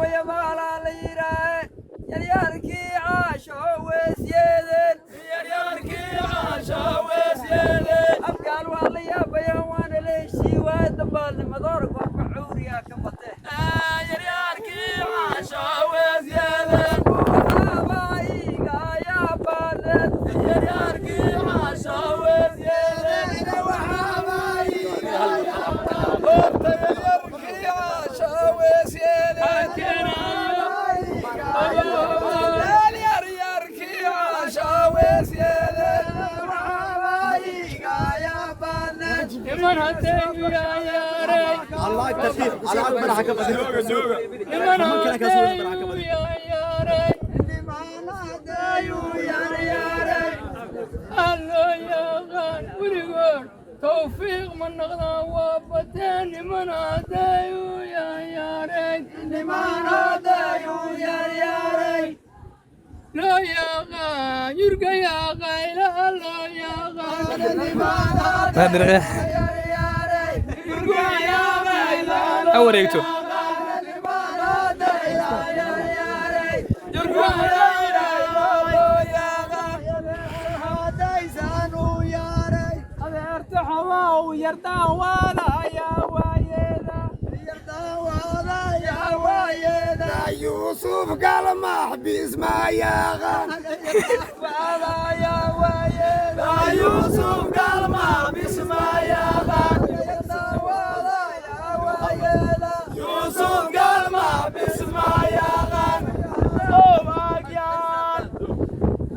Wayabaalaa la yidhaahe yaryaalkii caasho weesyeedeen. Afgaal waa la yaabayaan, waana la heshii waaya dabaalnimadoora goobka cuuriyaa ka bate. Waxaabaa iiga yaabaneed. Niman hadday yaryaaray. الله الترتيب على اكبر حكم. Niman hadday yaryaaray. Alloo yaqaan weligood tawfiiq ma noqdaan, waa bateen niman hadday u yaryaaray. Loo yaqaan yurga yaaqayla loo yaqaan. Ha wareegto. يوسف قال ما حبيس ما ياغا. يوسف قال ما بسما يا يوسف قال ما بسما يا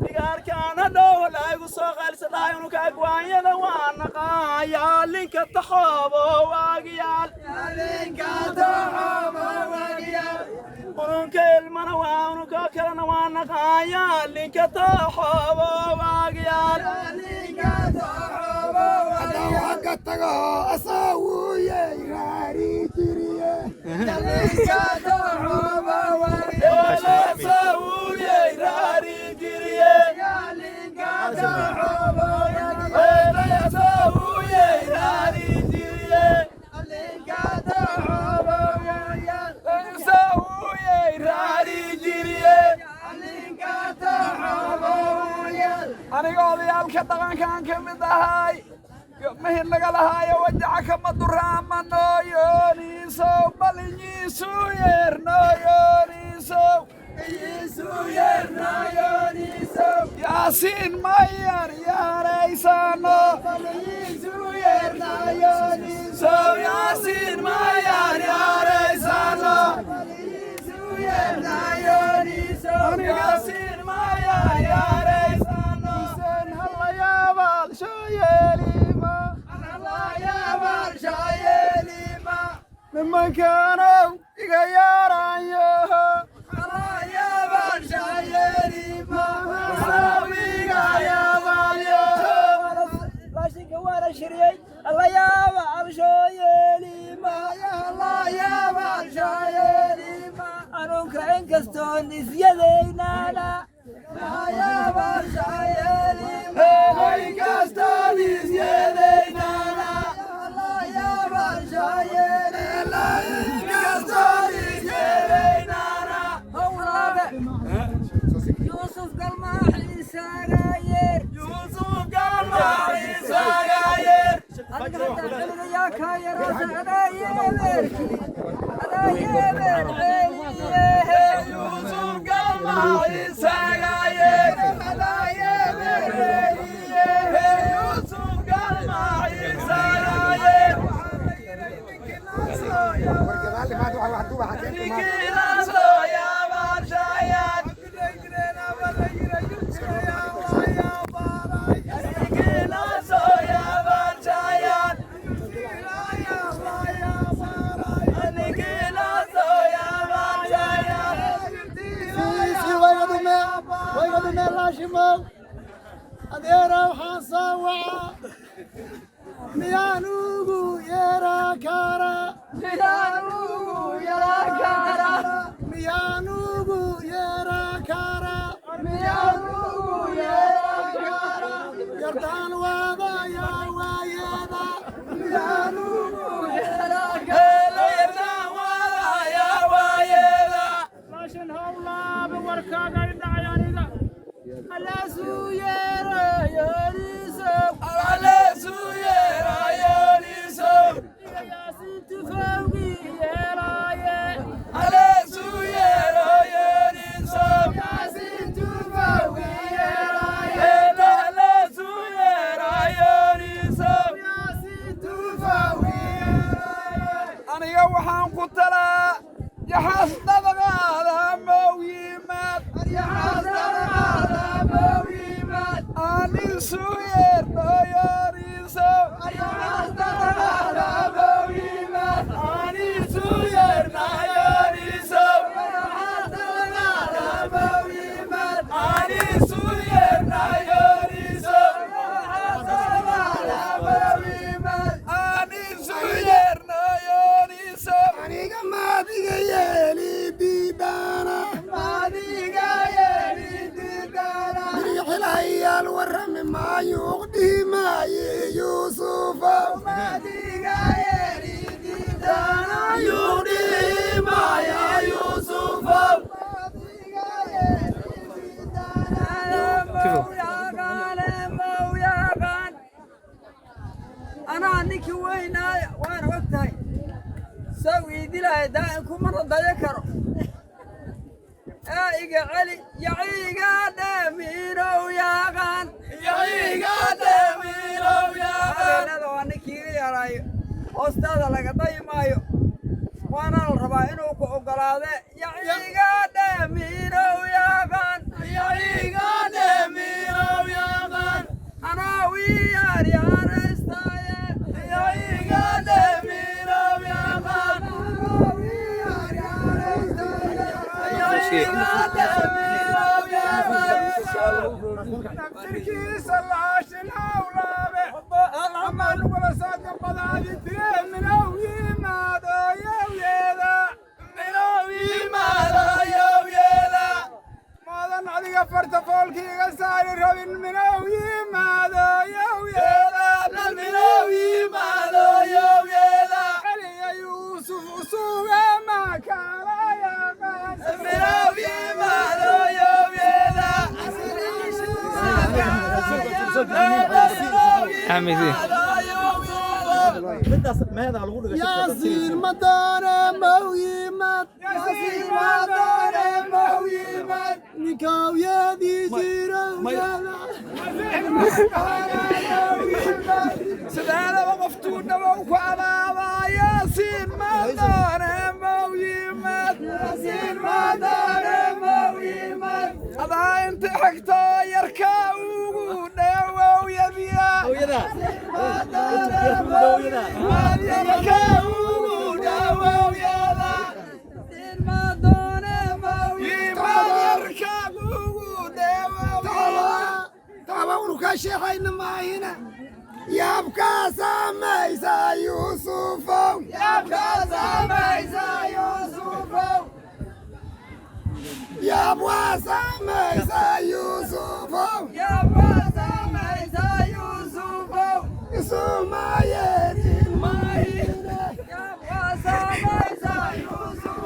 Digaarkaana dhow laygu soo qaylsadahay unuka agwaanyada waa naqaayaa linka taxoobo waagyaal ununka ilmana waa ununka kalena waa naqaayaa linka taxoobo waagyaal. Hadda tago asawuye raari jiriye. Sawuye raari jiriye. Sawuye raari jiriye. Sawuye raari jiriye. Aniga odayaalka dhaqankan ka mid ahay mahin laga lahaayo wajaca kama duraamanoyooniisow balinyiisu yeernoyooniisow yaasiin mayar yaaraysano Sow yaasiin mayar yaaraysano. Yaasiin mayar yaaraysano. Nimankaanow iga yaarayo. Raashinka waana shiriyey alla yaaba alshooyeelima anunka inkastoon isyadaynaana. Yuusuf galmaax isaagayeer. Aniga hadda xiliga yaa kaa yaraasa adaa yeebeer adaa yeebeer ceeliyehe. Adeera waxaan soo waca miyaan ugu yeeraa kara? Miyaan ugu yeeraa kara? Yardaan waadaya waayeeda. Miyaan ugu Hello, yardaan waadaya waayeeda. Aniga waxaan ku talaa yaxaas dabaqaada mawyimaad aan isu yeerno yooriso aan isu yeerna yooriso aan isu yeerna yooriso aan isu yeerna yooriso. Aniga maadiga yeeli diidana birixilayaal warrami maayuuq dhihi maaye Yuusufow Yuuq dhihi maaye Yuusufow. Anaa ninkii weynaaya waana og tahay saw iidilahay daa'in kumana dayo karo ee iga celi yaciiga dhemiinow yaaqaan Yaciiga dhemiinow yaaqaan. Habeenada waa ninkii iga yaraayo hoostaada laga dayi maayo waana la rabaa inuu ku oggolaade yaciiga dhemiinow yaaqaan Yaciiga dhemiinow yaaqaan. Anaa wii yaaryaaraystaaye. Yaciiga dhemiinow yaaqaan. Yaciiga dhemiinow yaaqaan. Naftirkiisa laashin hawlaabe ama nugula saagambadaadi tiree minaw yimaado yowyeeda Minaw yimaado yowyeeda. Maadan adiga farta foolkiiga saari rabin minaw yimaado yowyeeda. Minaw yimaado yowyeeda. Celiya Yuusuf usuge maakaala yaqaan. Minaw yimaado yowyeeda. Amazing. Yaasiin madaane mawyimad ninkawyadii jirawyeeda. Sideedaba qoftuu dhawow ku abaabaa Yaasiin madaane mawyimaad Yaasiin madaane mawyimaad adaa inta xigtoo yarkaa ugu dheewow yadiya yarkaa ugu dheewow yada yimaad yarkaa ugu dheewow yada. Taaba unu kaa sheexayna maahina yaabkaa saamaysa Yuusufow. Yaabkaa saamaysa Yuusufow. Yaab waa saamaysa Yuusufow. Yaabkaa saamaysa Yuusufow. Isuma yeerin maahina. Yaabkaa saamaysa Yuusufow.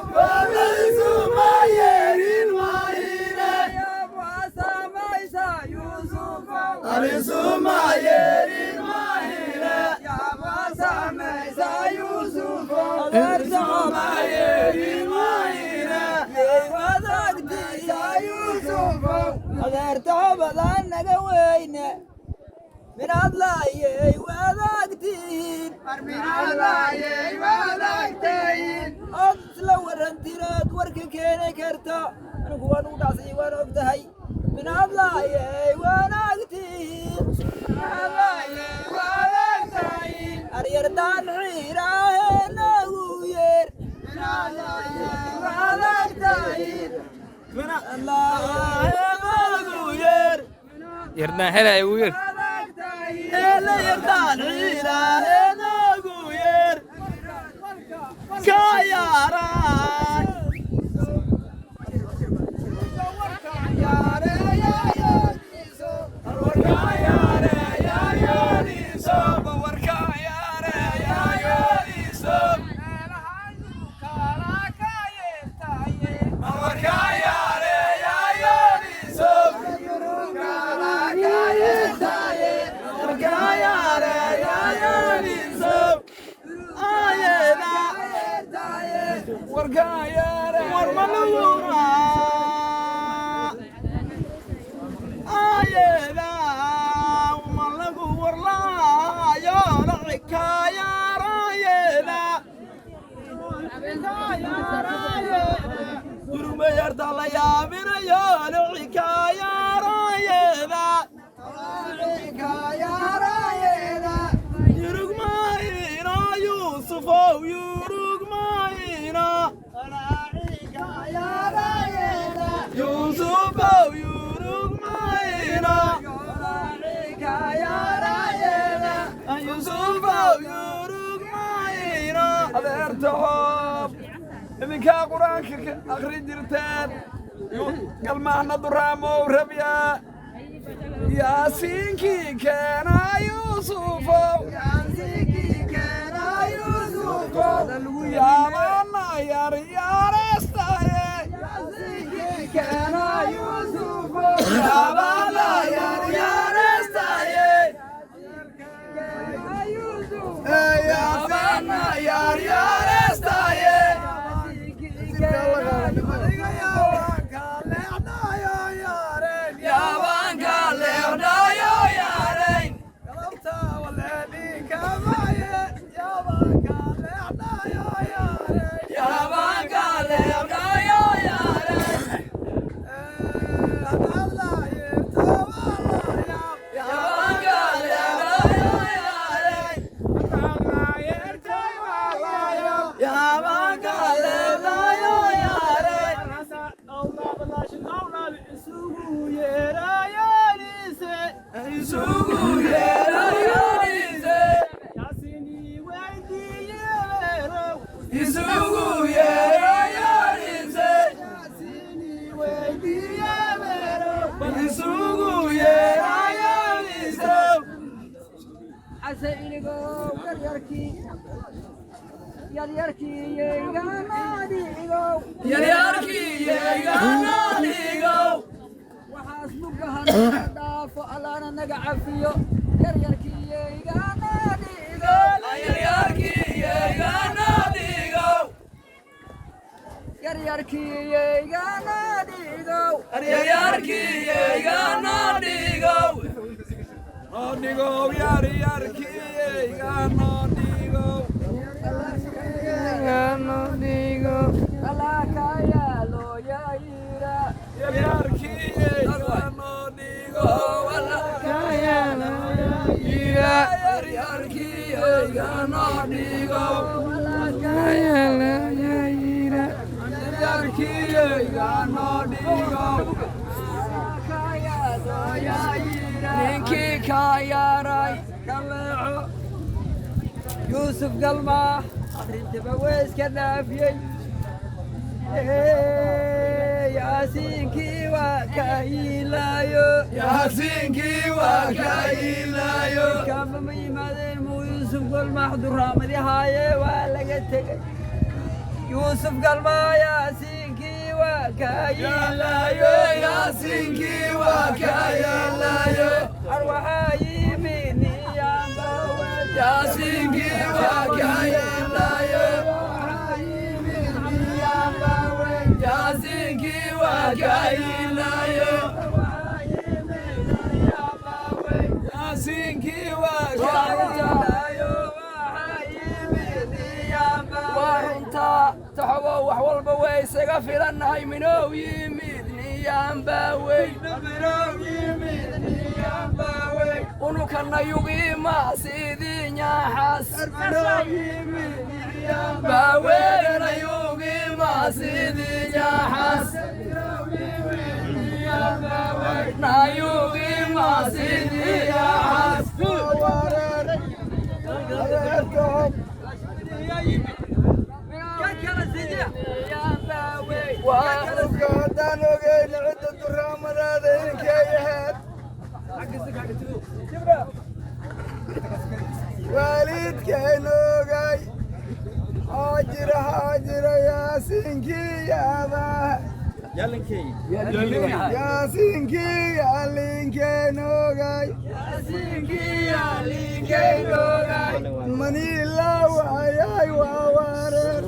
Isuma yeerin maahina. Yaabwaa saamaysa Yuusufow. Isuma yeerin maahina. Yaabwaa saamaysa Yuusufow. Isuma yeerin maahina. Wadaagtiisa Yuusufow. Adeertoobadan naga weyne minaad laayey wadaagtihiin Minaadlaayey wadaagtayin. Ood isla warantirood warka keeni karto anigu waan ugu dhacsayay waan og tahay minaad laayey wanaagtihiin. Minaadlaayey wadaagtayin. Aryardaan xiiraahe nagu yeer. Minaadlaayey wadaagtayin. Laayey Nagu yeer. Yardaan helaya ugu yeer. Wadaagtayin. Eela yardaan xiiraahe nagu yeer. Ka yaaraay. Warka yaare yaa Isuma yarta la yaabinayo xikaayarayeeda. Yurugmayna Yuusufow, yurugmayna Yuusufow, yurugmayna Yuusufow, yurugmayna. Adeerta hoob, idinkaa Qur-aanka ka akhrin jirteen, Galmaahna duraamow rabyaa, Yaasiinkii keenaa Yuusufow, yaabana yaryarestaye, yaabana yaryarestaye, yaabana yaryarestaye. Yaabanka leexdhayo yaarayn. Yaabanka leexdhayo yaarayn. Yaabanka leexdhayo yaarayn. Yaabanka leexdhayo yaarayn. Isugu yeerayoonise. Isugu yeerayoonise. Isugu yeerayoonise. Ase iligow, yaryarkii yaryarkii yeyganaadigow. Yaryarkii yeyganaadigow. Waxaas mugahana dhaafo, Allahna naga cafiyo, yaryarkii yeyganaadigow. Yaryarkii yeyganaadigow. Yaryarkii yeyganaadigow. Yaryarkii yeyganaadigow. Noo dhigow yaryarkii yeyganoo dhigow. Allah kaa yaalo yaayira. Yaryarkii yeyganoo dhigow. Yaryarkii yeyganoo dhigow. Yaryarkii yeyganoo dhigow. Ninkii kaa yaaray kaleeco, Yuusuf Galmaax arrintaba weyska dhaafiyey. Yaasiinkii waa ka hiilaayo. Yaasiinkii waa ka hiilaayo. Kaaba ma yimaadeen muu Yuusuf Galmaax duraamadii haaye waa laga tegey. Yuusuf Galmaax Yaasiinkii waa ka hiilaayo. Yaasiinkii waa ka hiilaayo. Arwaxaa yimi niyaanbawe. Yaasiinkii waa ka hiilaayo. Yaasiinkii waa ka hiilaayo. Yaasiinkii waa ka hiilaayo. Waa runtaa taxobow, wax walba way isaga filannahay. Minow yimid niyaanbaawey, unukanayugiima sidii nyaaxaas baaweynayugiima sidii nyaaxaas nayugiima sidii nyaaxaas. Haddaan ogeyna cidda duraamadaada inkay ahayd, waalidkayna ogay. Haajira, haajira, Yaasiinkii yaabaa, Yaasiinkii yaalinkeen ogay, maniila waayay waa wareer.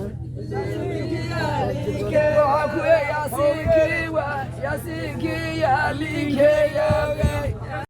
Yaasiinkii yaalinkee.